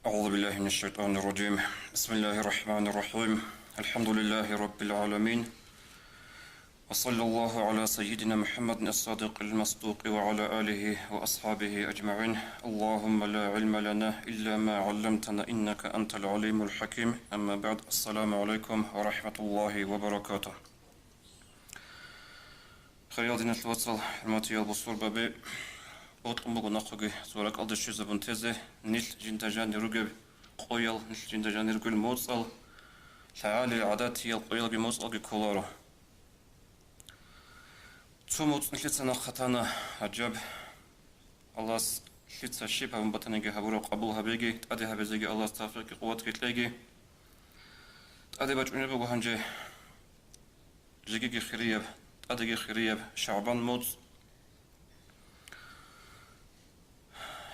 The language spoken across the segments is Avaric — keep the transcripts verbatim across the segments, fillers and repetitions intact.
أعوذ بالله من الشيطان الرجيم. بسم الله الرحمن الرحيم. الحمد لله رب العالمين. وصلى الله على سيدنا محمد الصادق المصدوق وعلى آله وأصحابه أجمعين. اللهم لا علم لنا إلا ما علمتنا إنك أنت العليم الحكيم. أما بعد. السلام عليكم ورحمة الله وبركاته. Хириял диналъул вацал, хӀурматиял бусурбаби, бокьун буго нахъеги цо ракӀалде щвезабун тезе, нилъ жинда жанир ругеб къоял, нилъ жинда жанир ругел моцӀал, лъагӀалил гӀадатиял къоялги моцӀалги кколаро. Цо моцӀ нилъеца нахъа тана, гӀажаб. Аллагьас лъица щиб гьабун батаниги гьабураб къабул гьабеги, тӀаде гьабизеги Аллагьас тавфикъги къуватги кьеги. ТӀаде бачӀунеб буго гьанже жегиги хирияб, тӀадеги хирияб ШагӀбан моцӀ.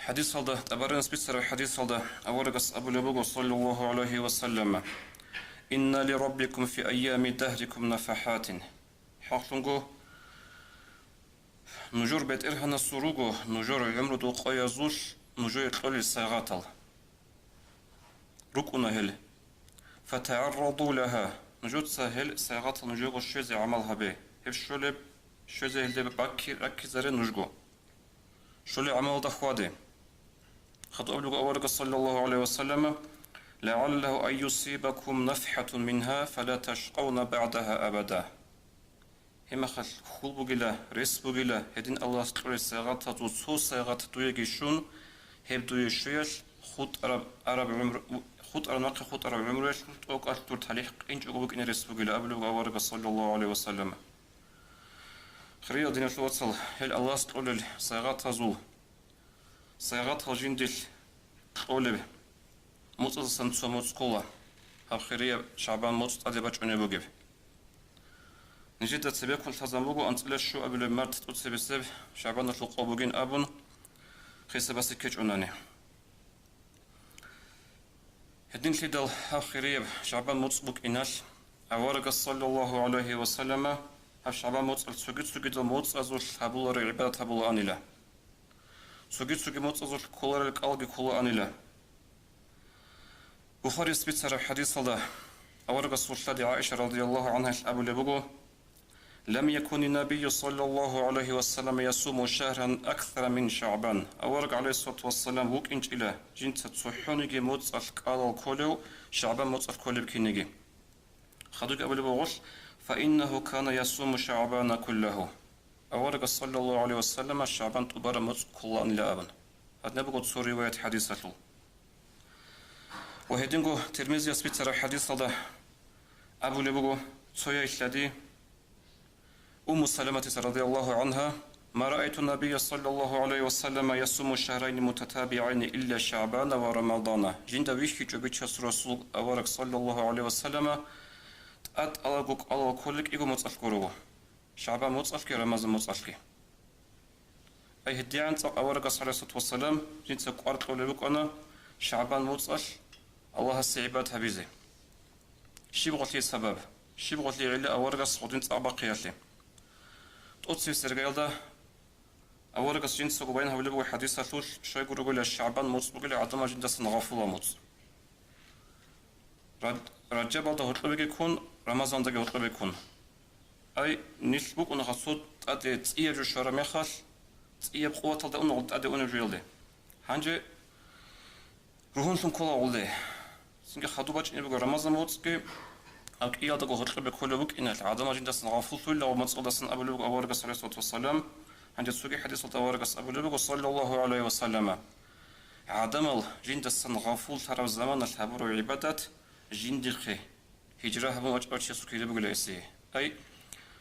ХӀадисалда, ТӀабаранияс бицараб хӀадисалда аварагас абулеб буго, саллаллагьу гӀалайгьи ва саллама: «Инна ли раббикум фи айями дагьрикум нафахӀатин». ХӀакълъунго, нужер БетӀергьанасул руго нужер гӀумрудул къоязулъ нужее кьолел сайгъатал. РукӀуна гьел. ФатагӀарраду лагьа, нужеца гьел сайгъатал нужего щвезе гӀамал гьабе. Гьеб щолеб, щвезе гьелде бакки-, раккизаре нужго. Щолеб гӀамалда хьваде. Хадуб абулеб буго аварагас, саллаллагьу гӀалайгьи ва саллама: «ЛагӀаллагьу ан юсибакум нафхӀатун мингьа, фала ташкъавна багӀдагьа абада». Гьеб мехалъ хьул бугила, рес бугила, гьедин Аллагьас кьураб сайгъатазул цо сайгъат дуеги щун, гьеб дуе щвеялъ хутӀараб араб гӀумру-, хутӀараб нахъе хутӀараб гӀумруялъ тӀокӀалъ дур талихӀ къинчӀого букӀине рес бугила, абулеб буго аварагас, саллаллагьу гӀалайгьи ва саллама. Хириял диналъул вацал, гьел Аллагьас кьолел сайгъатазул Сайгъатал жиндилъ кьолеб моцӀаздасан цо моцӀ ккола, гьаб хирияб ШагӀбан моцӀ тӀаде бачӀунеб бугеб. Нижеда цебеккун лъазабун буго анцӀила щуабилеб март тӀоцебесеб ШагӀбаналъул къо бугин абун, хисабасе ккечӀунани. Гьединлъидал гьаб хирияб ШагӀбан моцӀ букӀиналъ, аварагас, саллаллагьу гӀалайгьи ва саллама, гьаб ШагӀбан моцӀалъ цоги-цогидал моцӀазулъ гьабуларел гӀибадат гьабулаанила. Цоги-цоги моцӀазулъ кколарел кӀалги кколаанила. Бухарияс бицараб хӀадисалда аварагасул лъади ГӀаиша радияллагьу гӀангьаялъ абулеб буго: «Лам якуни набийю саллаллагьу гӀалайгьи ва саллама ясуму шагьран аксара мин ШагӀбан». Авараг, гӀалайгьиссалату вассалам, вукӀинчӀила жинца цохӀониги моцӀалъ кӀалал кколев ШагӀбан моцӀалъ кколеб кинеги. Хадубги абулеб буго гъолъ: «Фаиннагьу кана ясуму ШагӀбана куллагьу». Аварагас, саллаллагьу гӀалайгьи ва саллама, ШагӀбан тӀубараб моцӀ кколаанила абун. Гьадинаб буго цо риваят хӀадисалъул. Ва гьединго Тирмизияс бицараб хӀадисалда абулеб буго, цояй лъади Умму Саламатица радияллагьу гӀангьа: «Ма раайту набийя саллаллагьу гӀалайгьи ва саллама ясуму шагьрайни мутатабигӀайни илля ШагӀбана ва Рамадана». Жинда вихьичӀо Бичасул Расул авараг саллаллагьу гӀалайгьи ва саллама тӀатӀалаго кӀалал кколел кӀиго моцӀалъ гурого: ШагӀбан моцӀалъги Рамазан моцӀалъги. Ай гьедигӀан цӀакъ аварагас, гӀалайгьиссалату вассалам, жинца кӀвар кьолеб букӀана ШагӀбан моцӀалъ Аллагьасе гӀибадат гьабизе. Щиб гъолъие сабаб? Щиб гъолъие гӀилла аварагас гъудин цӀакъ бахъиялъе? ТӀоцебесеб иргаялда аварагас жинцаго баян гьабулеб буго хӀадисалъулъ, щайгурелъул ШагӀбан моцӀ бугила гӀадамал жиндасан гъафулаб моцӀ. Рад-, Раджабалда гьоркьобеги ккун, Рамазандаги гьоркьобе ккун. Ай, нилъ букӀунаха цо тӀаде цӀияб жо щвараб мехалъ, цӀияб къуваталда уна гъол тӀаде унеб жоялде. Гьанже ругьунлъун ккола гъолде. Цинги хадуб бачӀине буго Рамазан моцӀги, гьаб кӀиялдаго гьоркьобе кколеб букӀиналъ, гӀадамал жиндасан гъафуллъуйилан ва моцӀалдасан абулеб буго аварагас, гӀалайгьиссалату вассалам. Гьанже цоги хӀадисалда аварагас абулеб буго, саллаллагьу гӀалайгьи ва саллама: «ГӀадамал жиндасан гъафуллъараб заманалъ гьабураб гӀибадат жиндихъе гьижра гьабун вачӀарав чиясул кири бугила гьесие». Ай,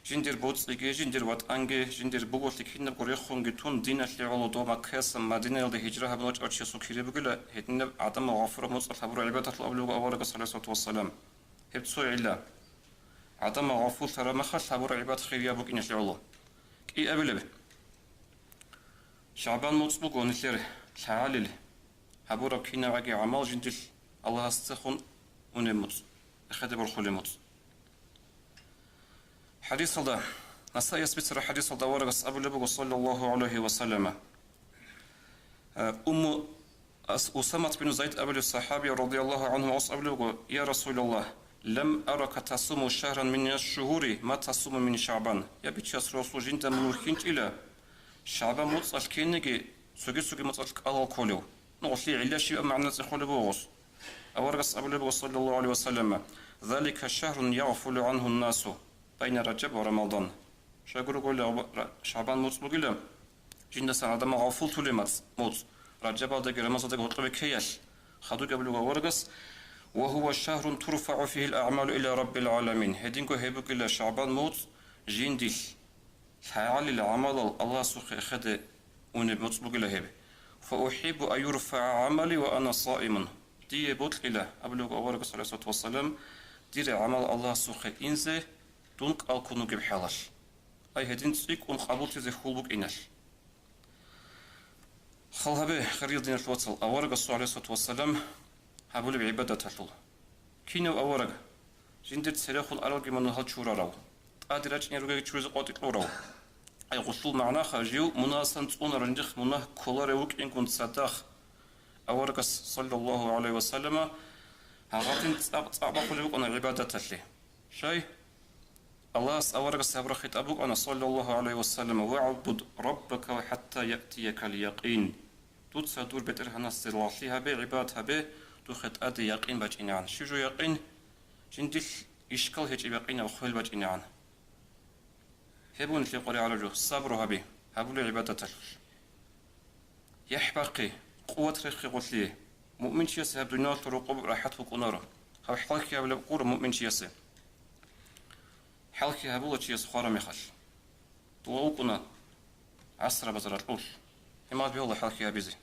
жиндир боцӀиги, жиндир ватӀанги, жиндир буголъи кинабго рехунги тун, диналъе гӀоло дов Маккаялдасан Мадинаялде гьижра гьабун вачӀарав чиясул кири бугила гьединаб гӀадамал гъафураб моцӀалъ гьабураб гӀибадаталъул абулеб буго аварагас, гӀалайгьиссалату вассалам. Гьеб цо гӀилла. ГӀадамал гъафуллъараб мехалъ гьабураб гӀибадат хирияб букӀиналъе гӀоло. КӀиабилеб. ШагӀбан моцӀ буго нилъер лъагӀалил гьабураб кинабгӀаги гӀамал жиндилъ Аллагьасдехун унеб моцӀ, эхеде борхулеб моцӀ. ХӀадисалда, Насаияс бицараб хӀадисалда аварагас абулеб буго, саллаллагьу гӀалайгьи ва саллама, э, Умму Ас-, Усамат бин Зайд абулев сахӀаби радияллагьу гӀангьу гьес абулеб буго: «Я Расулаллагь, лам арака тасуму шагьран мин аш-шугьури ма тасуму мин ШагӀбан». Я Бичасул Расул, жинда мун вихьинчӀила ШагӀбан муцӀалъ ккениги цоги-цоги муцӀалъ кӀалал кколев. Ну, гъолъие гӀилла щибаб магӀна цӀехолеб буго гъос. Аварагас абулеб буго, саллаллагьу гӀалайгьи ва саллама: «Залика шагьрун ягъфулу гӀангьу ннасу байна Ражаб ва Рамадан». Щайгурелъул Ра-, ШагӀбан муцӀ бугила, жиндасан гӀадамал гъафуллъулеб мац-, муцӀ, Ражабалдаги Рамазандаги гьоркьобе ккеялъ. Хадуб абулеб буго аварагас: «Ва гьува шагьрун турфагӀу фигьил агӀмалу иля Раббил гӀаламин». Гьединго гьеб бугила ШагӀбан муцӀ жиндилъ лъагӀалил гӀамалал Аллагьасухъе эхеде унеб муцӀ бугила гьеб. «Фа ухӀиббу ан юрфагӀа гӀамали ва ана саимун». Дие бокьила, абулеб буго аварагас, гӀалайгьиссалату вассалам, дир гӀамал Аллагьасухъе инзе, дун кӀал ккун вугеб хӀалалъ. Ай, гьедин цӀикӀкӀун къабуллъизе хьул букӀиналъ. Хал гьабе, хириял диналъул вацал, аварагасул, гӀалайгьиссалату вассалам, гьабулеб гӀибадаталъул. Кинав авараг, жиндир церехун аралги мунагьал чурарав, тӀаде рачӀине ругеги чуризе къватӀи кьурав, ай, гъулъул магӀнаха, жив мунагьасан цӀунарав, жиндихъ мунагь кколарев вукӀингун цадахъ, аварагас, саллаллагьу гӀалайгьи ва саллама, гьагъадин цӀакъ-цӀакъ бахъулеб букӀана гӀибадаталъе. Щай? Аллагьас аварагасда гьабураб хитӀаб букӀана, саллаллагьу гӀалайгьи ва саллам: «ВагӀбуд раббака хӀатта яътиякал якъин». Дуца дур БетӀергьанасде лагълъи гьабе, гӀибадат гьабе, духъе тӀаде якъин бачӀинегӀан. Щиб жо якъин? Жиндилъ ишкал гьечӀеб якъинаб хвел бачӀинегӀан. Гьеб буго нилъее къваригӀел гьараб жо, сабру гьабе, гьабулеб гӀибадаталъулъ. ЯхӀ бахъе, къуват рехе гъолъие. Муъминчиясе гьаб дуниялалъул рокъоб рахӀат букӀунаро, гьаб хӀалхьи гьабилеб гуро муъминчиясе. ХӀалхьи гьабула чияс хвараб мехалъ. Дова вукӀуна гӀасрабазда ракьулъ. Гьеб мехалъ бегьула хӀалхьи гьабизе.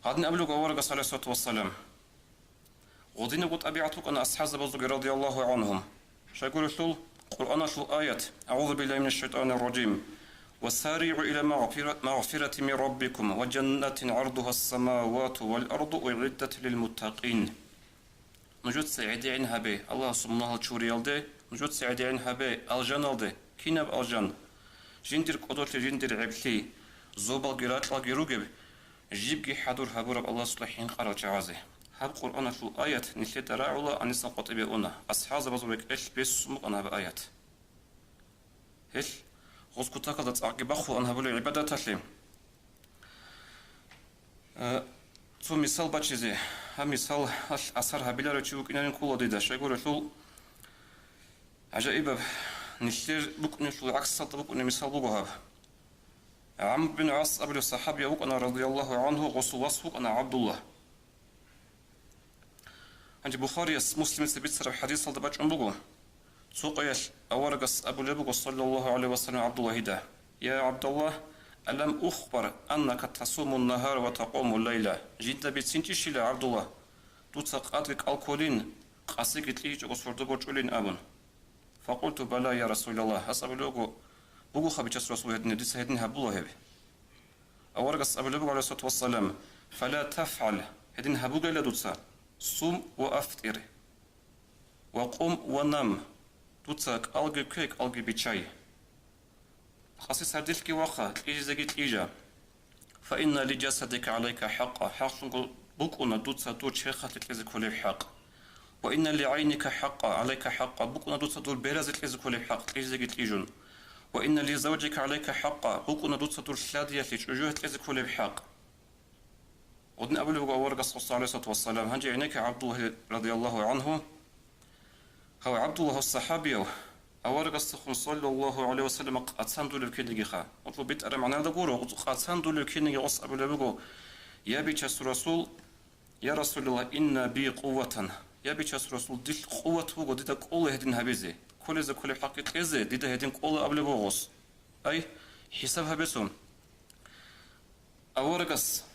Гьадин абулеб буго аварагас, гӀалайгьиссалату вассалам, гъодинабго тӀабигӀат букӀана асхӀабзабазулги, радияллагьу гӀангьум. Щайгурелъул Къуръаналъул аят: «АгӀузу биллагьи минаш шайтӀанир ражим. Ва саригӀу иля магъфира-, магъфиратин мин раббикум ва жаннатин гӀардугьас самавату вал арду угӀиддат лил муттакъин». Нужеца гӀедегӀин гьабе Аллагьасул мунагьал чуриялде, нужеца гӀедегӀин гьабе алжаналде. Кинаб алжан? Жиндир кӀодолъи, жиндир гӀеблъи, зобалги ракьалги ругеб, жибги хӀадур гьабураб Аллагьасда хӀинкъарал чагӀазе. Гьаб Къуръаналъул аят нилъеда рагӀула гьанисан къватӀибе уна, асхӀабзабазул рекӀелъ бесун букӀана гьаб аят. Гьелъ гъоз кутакалда цӀакъги бахъулаан гьабулеб гӀибадаталъе. Э, цо мисал бачизе, гьаб мисалалъ асар гьабиларев чи вукӀинарин ккола дида, щайгурелъул гӀажаибаб, нилъер букӀунелъул гӀаксалда букӀунеб мисал буго гьаб. ГӀамр бин ГӀас абулев сахӀабияв вукӀана, радияллагьу гӀангьу, гъосул вас вукӀана ГӀабдулла. Гьанже Бухарияс, Муслимица бицараб хӀадисалда бачӀун буго, цо къоялъ аварагас абулеб буго, саллаллагьу гӀалайгьи ва саллам, ГӀабдуллагьида: «Я ГӀабдуллагь, алам ухбар аннака тасумун нагьара ва такъумул лайла?» Жинда бицинчӀищила, ГӀабдуллагь, дуца къадги кӀал кколин, къасиги кьижичӀого сордо борчӀулин абун. Факъулту: «Бала, я Расулаллагь», гьас абулеб буго, бугоха, Бичасул Расул, гьедин, дица гьедин гьабула гьеб. Аварагас абулеб буго, гӀалайгьиссалату вассалам: «Фала тафгӀал», гьедин гьабугейила дуца, «сум ва афтӀир, ва къум ва нам», дуца кӀалги ккве, кӀалги биччай. Къаси сардилъги ваха, кьижизеги кьижа. «Фа инна ли жасадика гӀалайка хӀакъа», хӀакълъунго букӀуна дуца дур черхалъе кьезе кколеб хӀакъ. «Ва инна ли гӀайника хӀакъа гӀалайка хӀакъа», букӀуна дуца дур беразе кьезе кколеб хӀакъ, кьижизеги кьижун. «Ва инна ли завжика гӀалайка хӀакъа», букӀуна дуца дур лъадиялъе, чӀужуялъе кьезе кколеб хӀакъ. Гъодин абулеб буго аварагас, гӀалайгьиссалату вассалам, гьанже гӀенекке ГӀабдуллагь радияллагьу гӀангьу. Гьав ГӀабдуллагь сахӀабияв аварагасдехун, саллаллагьу гӀалайгьи ва саллам, къацандулев ккенигиха. Гъорлъ битӀараб магӀнаялда гуро, къацандулев ккениги гъос абулеб буго: «Я Бичасул Расул, я Расулаллагь, инна би къувватан». Я Бичасул Расул, дилъ къуват буго дида кӀолеб гьедин гьабизе, кколезе кколеб хӀакъги кьезе дида гьедин кӀола абулеб буго гъос. Ай, хӀисаб гьабе цо. Аварагас,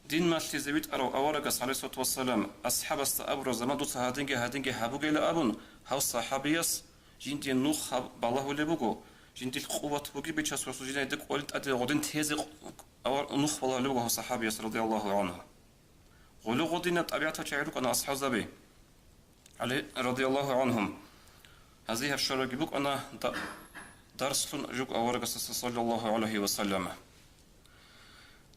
дин малъизе витӀарав аварагас, гӀалайгьиссалату вассалам, асхӀабасда абураб заман дуца гьадинги-гьадинги гьабугейила абун, гьав сахӀабияс жиндие нух гьаб-, балагьулеб буго, жиндилъ къуват бугеб Бичасул Расул жинда кӀолин тӀаде гъодин тезе къ-, авар-, нух балагьулеб буго гьав сахӀабияс, радияллагьу гӀангьу. Гъоле гъодинаб тӀабигӀатал чагӀи рукӀана асхӀабзаби. ГӀали радияллагьу гӀангьум. Гьазие гьаб щварабги букӀана да-, дарслъун жуго аварагасдаса, саллаллагьу гӀалайгьи ва саллам.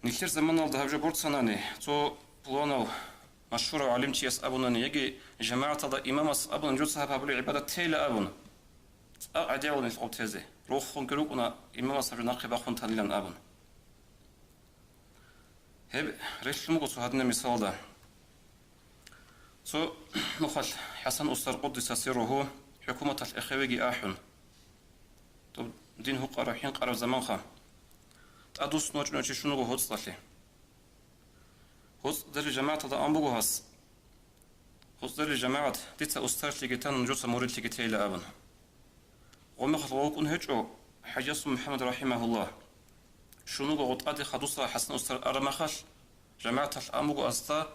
Нилъер заманалда гьаб жо борцанани, цо пуланав машгьурав гӀалимчияс абунани яги жамагӀаталда имамас абунани, жуца гьаб гьабулеб гӀибадат тейила абун, цӀакъ гӀадегӀула нилъ гъоб тезе, рохунги рукӀуна имамас гьаб жо нахъе бахун танилан абун. Гьеб релълъун буго цо гьадинаб мисалда. Цо нухалъ ХӀасан устар къуддиса сирругьу хӀукуматалъ эхевеги ахӀун, доб дин гьукъараб-хӀинкъараб заманха, тӀадвуссун вачӀунев чи щун вуго гьоцӀалъе. ГьоцӀдарил жамагӀаталда ан буго гьас: «ГьоцӀдарил жамагӀат, дица устарлъиги тана, нужеца муридлъиги тейила», – абун. Гъомехалъ вукӀун гьечӀо ХӀажиясул МухӀаммад рахӀимагьуллагь. Щун вуго гъотӀаде хадуса ХӀасан устар араб махалъ, жамагӀаталъ ан буго асда,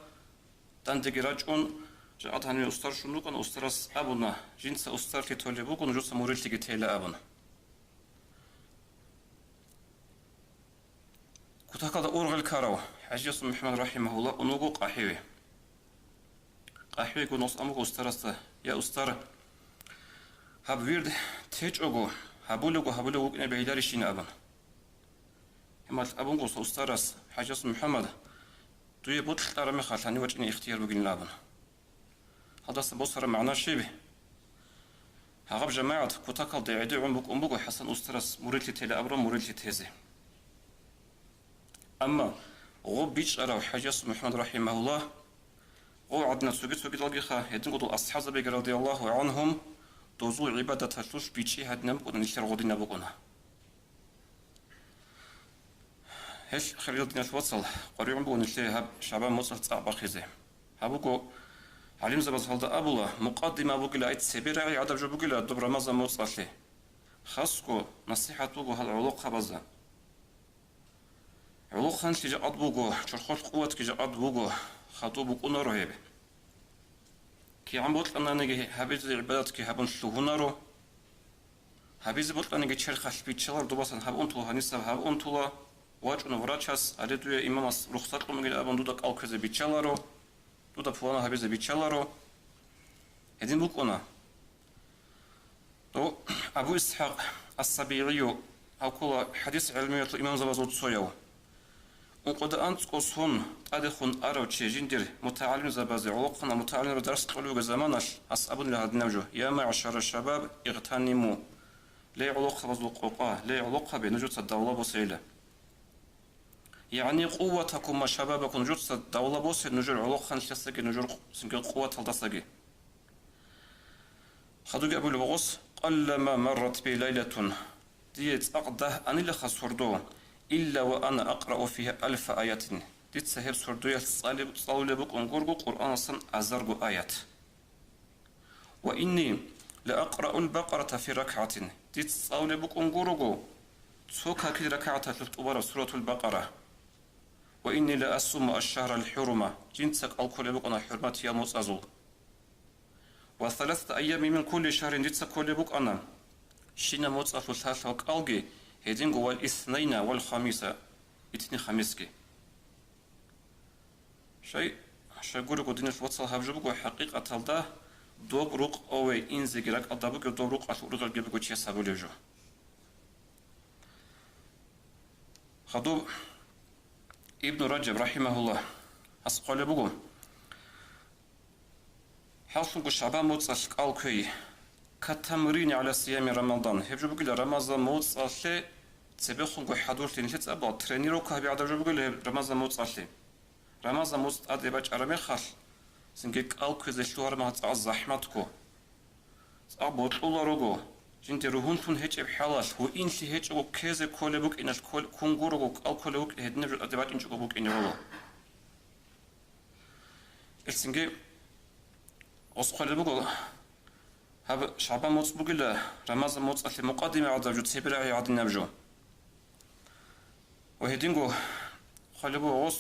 дандеги рачӀун, жакъад гьаниве устар щун рукӀана, устарас абуна: «Жинца устарлъи толеб буго, нужеца муридлъиги тейила», – абун. Кутакалда ургъел ккарав ХӀажиясул МухӀаммад рахӀимагьуллагь ун вуго къахӀиве. КъахӀивегун гъос ан буго устарасда: «Я устар, гьаб вирд течӀого, гьабулего, гьабулев вукӀине бегьиларищин», – абун. Гьебмехалъ абун гъос устарас: «ХӀажиясул МухӀаммад, дуе бокьараб мехалъ гьанив вачӀине ихтияр бугилан», – абун. Гьадаса босараб магӀна щиб? Гьагъаб жамагӀат кутакалде гӀедегӀун букӀун буго ХӀасан устарас муридлъи тела абураб муридлъи тезе. Амма гъоб бичӀчӀарав ХӀажиясул МухӀаммад рахӀимагьуллагь, гъов гӀадинал цоги-цогидалгиха, гьединго дол асхӀабзабиги радияллагьу гӀанхум, дозул гӀибадаталъулъ бичӀчӀи гьадинаб букӀуна, нилъер гъодинаб букӀуна. Гьелъ, хириял диналъ вацал, къваригӀун буго нилъее гьаб шагӀбан моцӀалъ цӀакъ бахъизе. Гьаб буго, гӀалимзабаз гьалда абула, мукъаддима бугила, ай цебе рагӀи гӀадаб жо бугила доб рамазан моцӀалъе. Хасго насихӀат буго гьал гӀолохъабазда. ГӀолохъанлъи жакъад буго, чорхолъ къуватги жакъад буго, хадуб букӀунаро гьеб. КигӀан бокьананиги гьабизе гӀибадатги гьабун лъугьунаро. Гьабизе бокьаниги черхалъ биччаларо добасан гьаб унтула, гьанисаб гьаб унтула, вачӀуна врачас, гьале дуе имамас рухсат кьун бугин абун дуда кӀал кквезе биччаларо, дуда пуланаб гьабизе биччаларо. Гьедин букӀуна. Дов Абу ИсхӀакъ ас-СабигӀию, гьав ккола хӀадис гӀелмуялъул имамзабазул цояв. Ункъода анцӀго сон тӀадехун арав чи жиндир мутагӀалимзабазе, гӀолохъанал мутагӀалимзабаз дарс кьолеб бугеб заманалъ, гьас абунила гьадинаб жо: «Я маъшара шабаб, игътаниму». Ле, гӀолохъабазул къокъа, ле, гӀолохъаби, нужеца давла босейила. ЯгӀни, къуватакум ва шабабакум, нужеца давла босе нужер гӀолохъанлъиялдасаги, нужер цинги къуваталдасаги. Хадуги абулеб гъос: «Къаллама маррат би лайлатун», дие цӀакъ дагь анилаха сордо, «илла ва ана акърау фигьа алфа аятин», дица гьеб сордоялъ цӀали-, цӀалулеб букӀун гурго Къуръанасан азарго аят. «Ва инни ла акърау ал-Бакъарата фи ракгӀатин», дица цӀалулеб букӀун гурого цо какил ракагӀаталъулъ тӀубараб суратул Бакъара. «Ва инни ла асуму аш-шагьра ал-хӀурума», жинца кӀал кколеб букӀана хӀурматиял моцӀазул. «Ва саласата айямин мин кулли шагьрин», дица кколеб букӀана щинаб моцӀалъул лъалъал кӀалги, гьединго «вал иснайна вал хамиса», итни-хамисги. Щай, щайгурелъул диналъ вацал, гьаб жо буго хӀакъикъаталда доб рукъове инзеги ракӀалда бугеб, доб рукъалъ ургъелги буго чияс гьабулеб жо. Хадуб Ибну Раджаб рахӀимагьуллагь, гьас хъвалеб буго: «Гьалъунго шагӀбан моцӀалъ кӀал кквей, катамрини гӀала сиями Рамадан», гьеб жо бугила Рамазан моцӀалъе цебехунго хӀадурлъи нилъеца абула, тренировка гьаби гӀадаб жо бугила гьеб Рамазан моцӀалъе. Рамазан моцӀ тӀаде бачӀараб мехалъ, цинги кӀал кквезе лъугьараб мехалъ цӀакъ захӀматго, цӀакъ бокьуларого, жинде ругьунлъун гьечӀеб хӀалалъ, гьуинлъи гьечӀого ккезе кколеб букӀиналъ ккол-, ккун гурого, кӀал кколеб букӀин гьединаб жо тӀаде бачӀинчӀого букӀине гӀоло. Гьелъинги гъос хъвалеб буго, гьаб шагӀбан моцӀ бугила Рамазан моцӀалъе мукъаддима гӀадаб жо, цебе рагӀи гӀадинаб жо. Ва гьединго хъвалеб буго гъос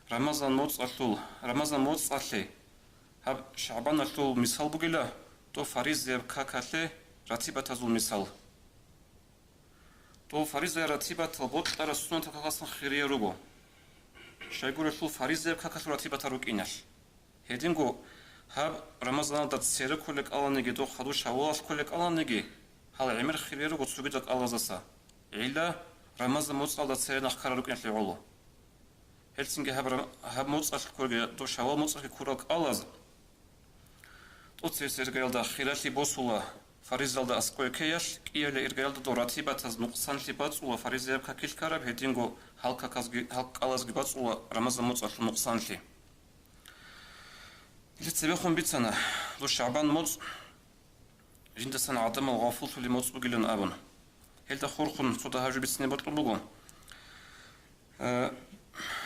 Рамазан моцӀалъул, Рамазан моцӀалъе гьаб шагӀбаналъул мисал бугила дов фаризаяб какалъе ратибатазул мисал. Дов фаризаяб ратибатал бокьараб суннатал какалъан хириял руго, щайгурелъул фаризаяб какалъул ратибатал рукӀиналъ. Гьединго гьаб Рамазаналда цере кколел кӀаланиги, дов хадур шаввалалъ кколел кӀаланиги, гьал гӀемер хириял руго цогидал кӀалаздаса, гӀилла Рамазан моцӀалда цере нахъ ккарал рукӀиналъе гӀоло. Гьелцинги гьаб ра-, гьаб моцӀалъ ккурги, доб Шаввал моцӀалъги ккурал кӀалаз, тӀоцебесеб иргаялда хиралъи босула, фаризалда аскӀове ккеялъ, кӀиябилеб иргаялда доб ратибатаз нукъсанлъи бацӀцӀула, фаризаяб какилъ ккараб, гьединго гьал каказги, гьал кӀалазги бацӀцӀула Рамазан моцӀалъул нукъсанлъи. Нилъ цебехун бицана, доб ШагӀбан моцӀ жиндасан гӀадамал гъафуллъулеб моцӀ бугилан абун. Гьелда хурхун цо дагьаб жо бицине бокьун буго. Э,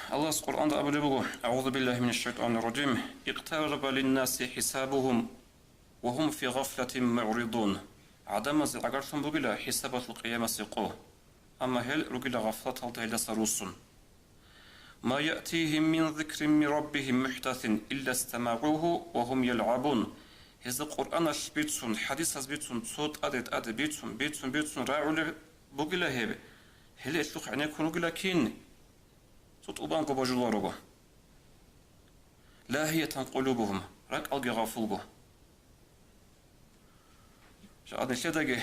Аллагьас Къуръанда абулеб буго: «أعوذ بالله من الشيطان الرجيم. اقترب للناس حسابهم وهم في غفلة معرضون». ГӀадамазе гӀагарлъун бугила хӀисабалъул къиямасеб къо, амма гьел ругила гъафлаталда гьелдаса руссун. «ما يأتيهم من ذكر من ربهم محدث إلا استمعوه وهم يلعبون». Гьезда Къуръаналъ бицун, хӀадисаз бицун, цо тӀаде-тӀаде бицун, бицун, бицун рагӀулеб бугила гьеб. Гьеле гьелъухъ гӀенеккун ругила кин? Цо тӀубанго божуларого. «لاهية قلوبهم», ракӀалги гъафулго. Жакъа нилъедаги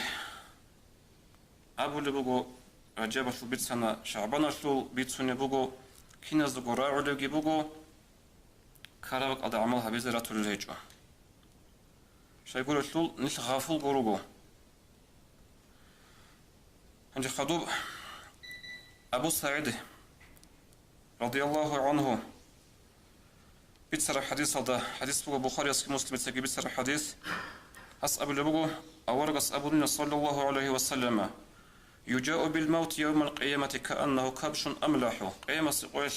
абулеб буго, Ражабалъул бицана, ШагӀбаналъул бицунеб буго, киназдаго рагӀулебги буго, ккараб бакӀалда гӀамал гьабизе ратулел гьечӀо. Щайгурелъул нилъ гъафулго руго. Гьанже хадуб Абу СагӀид радияллагьу гӀангьу бицараб хӀадисалда, хӀадис буго Бухариясги Муслимицаги бицараб хӀадис, гьас абулеб буго, аварагас абунила, саллаллагьу гӀалайгьи ва саллама: «يجاء بالموت يوم القيامة كأنه كبش أملح». Къиямасеб къоялъ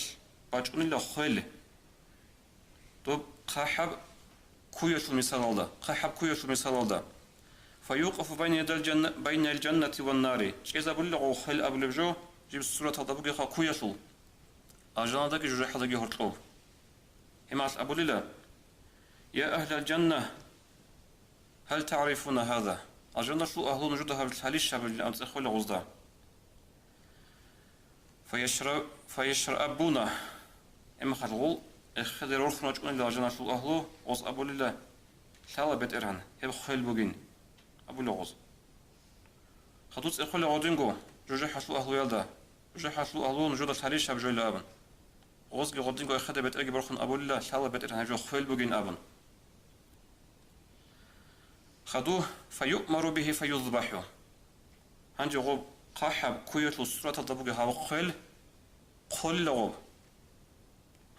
бачӀунила хвел. Доб хъахӀаб куялъул мисалалда, хъахӀаб куялъул мисалалда. «فيوقف بين يدي الجنة، بين الجنة والنار». ЧӀезабулила гъов хвел абулеб жо, жиб сураталда бугеха куялъул, алжаналдаги жужахӀалдаги гьоркьоб. Гьеб мехалъ абулила: «يا أهل الجنة، هل تعرفون هذا؟» Алжаналъул агьлу, нужеда гьаб лъалищ гьабилин абун цӀехолеб гъозда. «فيشرب، فيشربون». Гьеб мехалъ гъол эхеде рорхун рачӀунила алжаналъул агьлу, гъоз абулила: «Лъала, БетӀергьан, гьеб хвел бугин», абула гъоз. Хадуб цӀехолеб гъодинго жужахӀалъул агьлуялда, жужахӀалъул агьлу, нужеда лъалищ гьаб жойила абун. Гъозги гъодинго эхеде бетӀерги борхун абулила: «Лъала, БетӀергьан, гьеб жо хвел бугин», абун. Хадуб: «فيؤمر به فيذبح». Гьанже гъоб хъахӀаб куялъул сураталда бугеб гьаб хвел хъолила гъоб.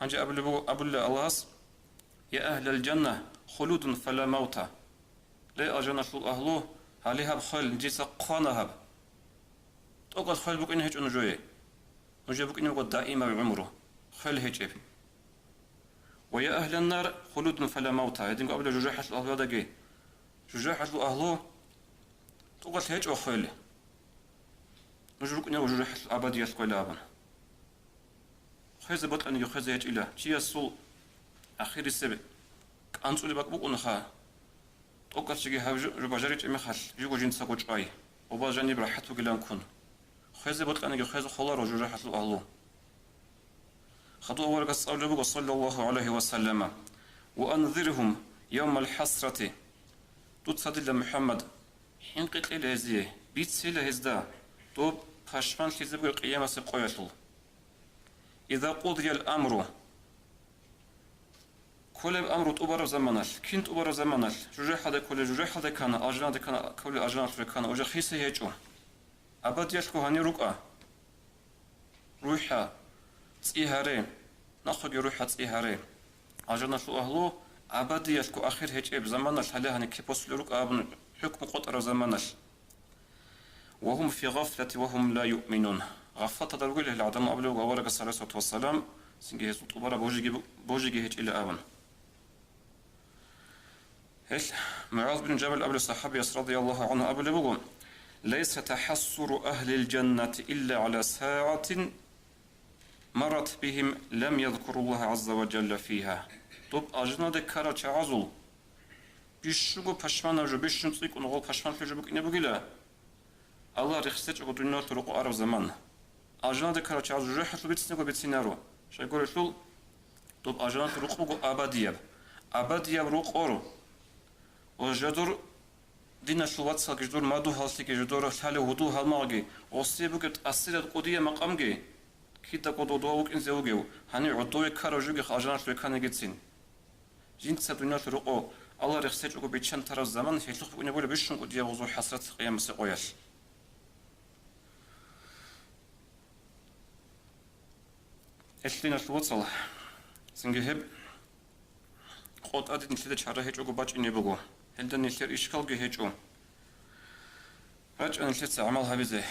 Гьанже абулеб буго, абулила Аллагьас: «يا أهل الجنة، خلود فلا موت». Ле, алжаналъул агьлу, гьале гьаб хвел, нижеца хъвана гьаб. ТӀокӀал хвел букӀине гьечӀо нужее. Нужее букӀине буго даимаб гӀумру, хвел гьечӀеб. «ويا أهل النار، خلود فلا موت». Гьединго абула жужахӀалъул агьлуялдаги: «ЖужахӀалъул агьлу, тӀокӀал гьечӀо хвел. Нуж рукӀине руго жужахӀалъул абадиялъ хвела», абун. Хвезе бокьаниги хвезе гьечӀила. Чиясул ахирисеб кӀанцӀулеб бакӀ букӀунаха. ТӀокӀалъ чиги гьаб жо-, жо бажаричӀеб мехалъ, живго жинцаго чӀвай, оба жаниб рахӀат бугилан ккун. Хвезе бокьаниги хвезе холаро жужахӀалъул агьлу. Хадуб аварагас абулеб буго, саллаллагьу гӀалайгьи ва саллама: «وأنذرهم يوم الحسرة». Дуца, дила МухӀаммад, хӀинкъи кьела гьезие, бицила гьезда доб пашманлъизе бугеб къиямасеб къоялъул. «إذا قضي الأمر». Кколеб амру тӀубараб заманалъ, кин тӀубараб заманалъ, жужахӀалде кколеб жужахӀалде ккана, алжаналде ккана, кколеб алжаналъуре ккана, уже хиса гьечӀо. Абадиялъго гьанир рукӀа. РухӀа, цӀи гьаре, нахъеги рухӀа, цӀи гьаре. Алжаналъул агьлу абадиялъго ахир гьечӀеб заманалъ гьале гьаниб кепосулел рукӀа абун хӀукму къотӀараб заманалъ. «وهم في غفلة وهم لا يؤمنون». Гъафлаталда ругел гьел гӀадамал, абулеб буго аварагас, гӀалайгьиссалату вассалам, цинги гьезул тӀубараб божиги, божиги гьечӀила абун. Гьел МугӀаз бин Жабал абулеб сахабияс радияллагьу гӀангьу абулеб буго: «ليس تحسر أهل الجنة إلا على ساعة مرت بهم لم يذكروا الله عز وجل فيها». Доб алжаналде ккарал чагӀазул бищунго пашманаб жо, бищун цӀикӀкӀун гъол пашманлъи жо букӀине бугила, Аллагь рехсечӀого дуниялалъул рокъо араб заман. Алжаналде ккарал чагӀаз жужахӀалъул бицинего бицинаро. Щайгурелъул, доб алжаналъул рукъ буго абадияб. Абадияб рукъор. Ва жодор диналъул вацалги, жодор мадугьаллъиги, жодор лъалев гьудул-гьалмагъги, гъосие бугеб тӀасираб кӀудияб макъамги, Кидаго додуа вукӀинзе вугев, гьанив гӀодове ккарав жугех алжаналъуве кканигицин. Жинца дуниялъул рокъо Аллагь рехсечӀого биччан тарав заман гьелъухъ букӀине болеб бищунго дияб гъозул хӀасрат къиямасеб къоялъ. Гьелъ, диналъул вацал, цинги гьеб къо тӀаде нилъеда чара гьечӀого бачӀине буго. Гьелда нилъер ишкалги гьечӀо. РачӀа нилъеца гӀамал гьабизе.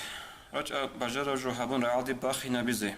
РачӀа бажараб жо гьабун рагӀалде бахинабизе.